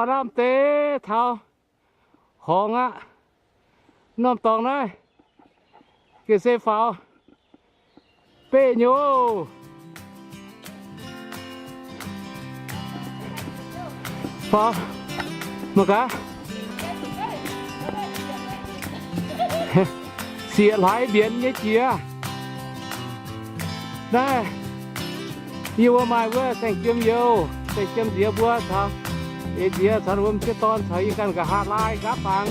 Lamh deix taux horngz aqv. Norm dorngx naaiv gengh se faaux beqv nyei oc. Faaux mangc gaax. Sieqv hlaaix mbienx nyei jiex. Naaiv yie mbuo maaih wuov saeng-jiem youh, saeng-jiem nziex mbuo caux eix nziex caux ninh mbuo m'sieqv dorn caux yie ganh nqa'haav laai nqaapv fangx.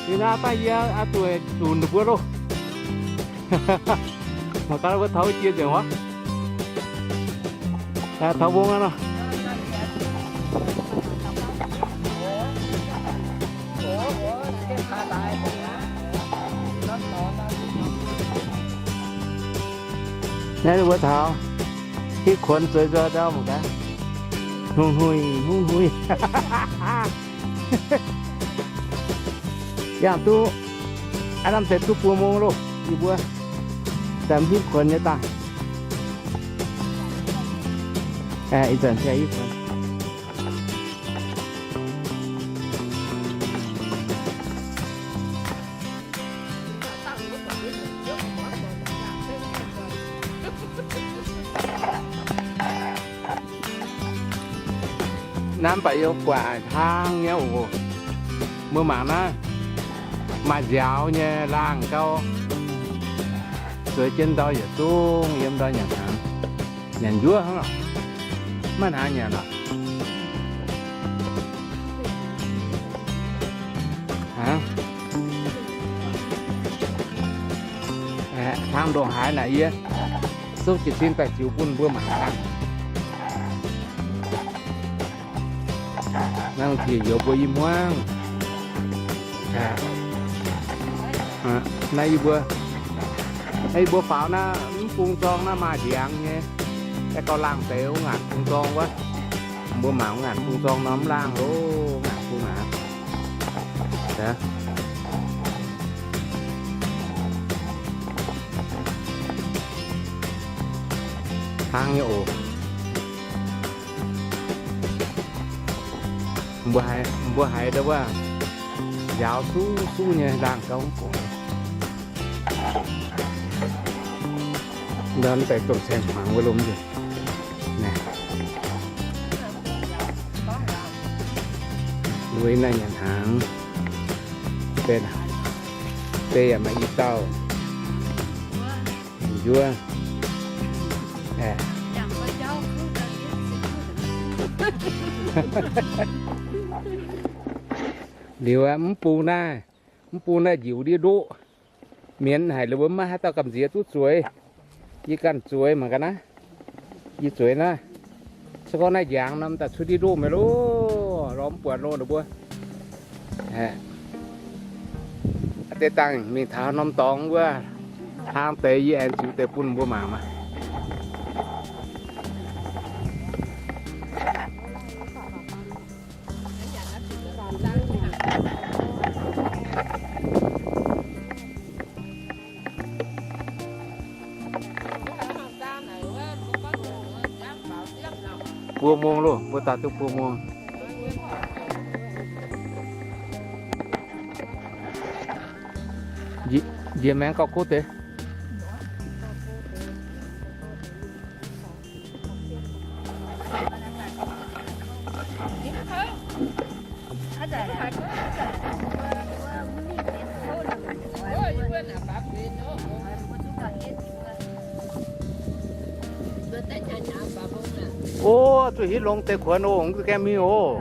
Liuz naaiv dangh yie oix zuqc zunc ninh mbuo loh. Mangc gaax wuov taux wuov jiex nzengc wuov. Taux wong aqv nor. Naaiv mbuo taux hitv kuonx zueiz nzoih ndau mangc gaax. Hnuiv hnuiv, hnuiv hnuiv. Yangh duqv, aav lamh deix duqv buo mong loh, yie mbuo daaih hitv kuonx nyei dangh. Ih zanc hitv kuonx. Naaiv mv baac yie guaaic hlang nyei oc. Mbuo mangc naaiv, maaih nziaaux nyei laangh gauv, zueiz jienv ndau yietc zungv yiem ndau nyanc hnaangx, nyanc njuov hnangv. Maiv hnaangx nyanc lorqc. Hlang ndongc haaix naaic yie zungv jiez sin daaih ziux bun mbuo mangc gaax. Naaiv tiex youz mbuo i hmuangv. Naaiv yie mbuo, naaiv yie mbuo faaux naaiv mv bung zorng naaiv maaih ndiangx nyei, aengx gauh laangh deix wuov ngaanc bung zorng wuov. Mbuo mangc wuov ngaanc bung zorng norm laangh loh, ngaanc bung aac. Hnangv nyei oc. Mbuo haiz ndau wuov nziaaux suv suv nyei laangh gauv mv bung. Ndorm daaih domh caeng hmuangx wuov lomh nzunc. Naaiv, mbuo naaiv nyanc hnaangx, deix yaac maaih i dauh njuov. Liuz mv bung naaiv, mv bung naaiv njiec ndiev ndoqv. Mienz haic, liuz mbuo maiv haaix dauh gamh nziex duqv zueiz. Yie ganh zueiz mangc gaax naaiv. Yie zueiz naaiv. Se gorngv naaiv njangx nor, daaih cuotv ndiev ndoqv mi'aqv loh, lorz mv buatc loh ninh mbuo. Deix dangh mingh taux norm dorngx wuov, hlang deix yie aengx ziux deix bun mbuo mangc maah. Buo mong loh, mbuo daaih duqv buo mong. Njiec maengx gauh kuv deix. O, zuqc hitv longx deix kuonx oc, gaengh mingh oc.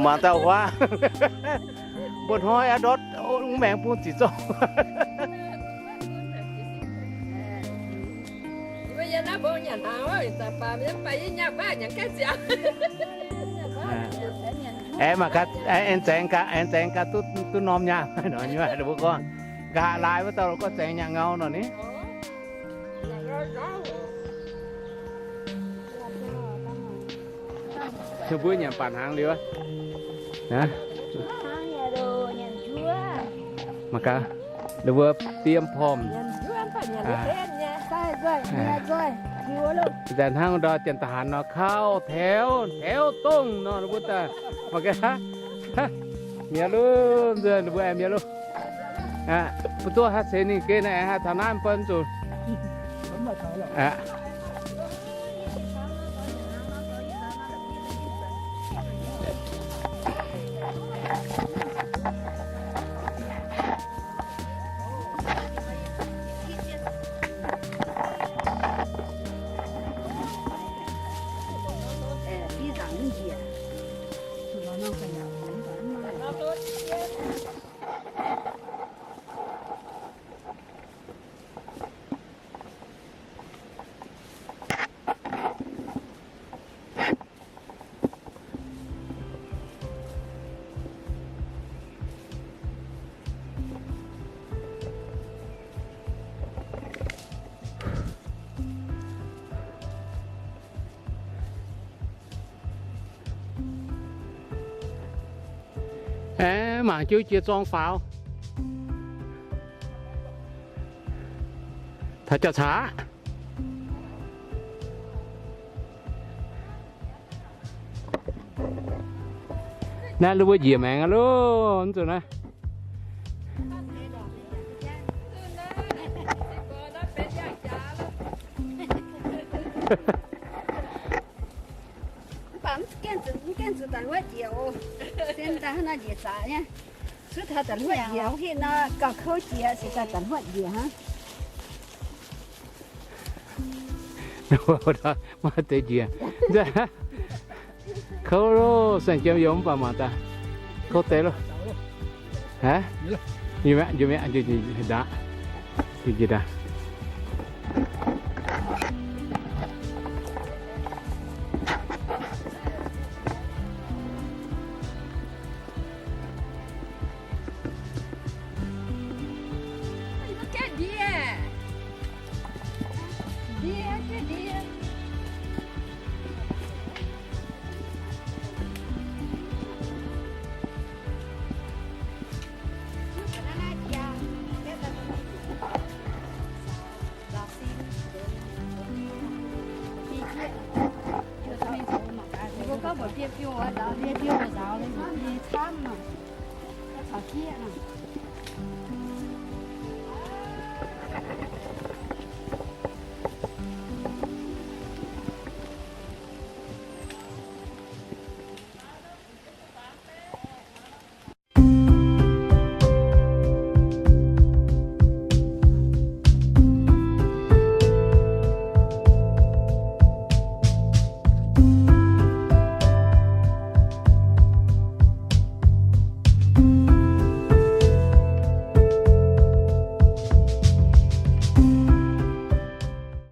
Mangc dauh huaav. Mba'hnoi aqv ndortv, mv maengx bung ziqc zorqv. Aengx mangc gaax, aengx zaengx gaax, aengx zaengx gaax duqv, duqv norm nyaanh nor, mbuo gorngv nqa'haav laaix wuov dauh gorngv zaengx nyaanh ngau nor ni. Mbuo nyanc baac hnaangx liuz. Mangc gaax, ninh mbuo diem pormh. Daaih hnangv ndau janx-taux-hanx nor, kauv taux, taux dongh nor, ninh mbuo daaih mangc gaax. Mi'aqv loh, nzuonx ninh mbuo aengx mi'aqv loh. Mv duqv haaix ceix ninh geh naaiv aengx haih taux naaiv mv bun zuqc. Aeqv, mangc jienv jiex zorng faaux. Taux jauv-caax aqv. Naaiv ninh mbuo njiec maengx aqv loh, mv zuqc naaiv. Mv baac mv gaengh zuqc, mv gaengh zuqc da'hluoqv jiex oc. Sen daaih hnangv naaiv njiec zaqc nyei. Cuotv taux da'hluoqv njiec, hitv nor gauh kouv jiex, se daaih da'hluoqv njiec hnangv. Maiv deix njiec. Kouv loh, saeng-jiem yiem mv baac mangc daaih kouv deix loh. Aqv, njiec mi'aqv, njiec mi'aqv, njiec, njiec, njiec ndaangc. Njiec, njiec ndaangc. Mbuo gorngv mbuox biei piu oix nzaaux, biei piu oix nzaaux, biei camv, caux jieqv.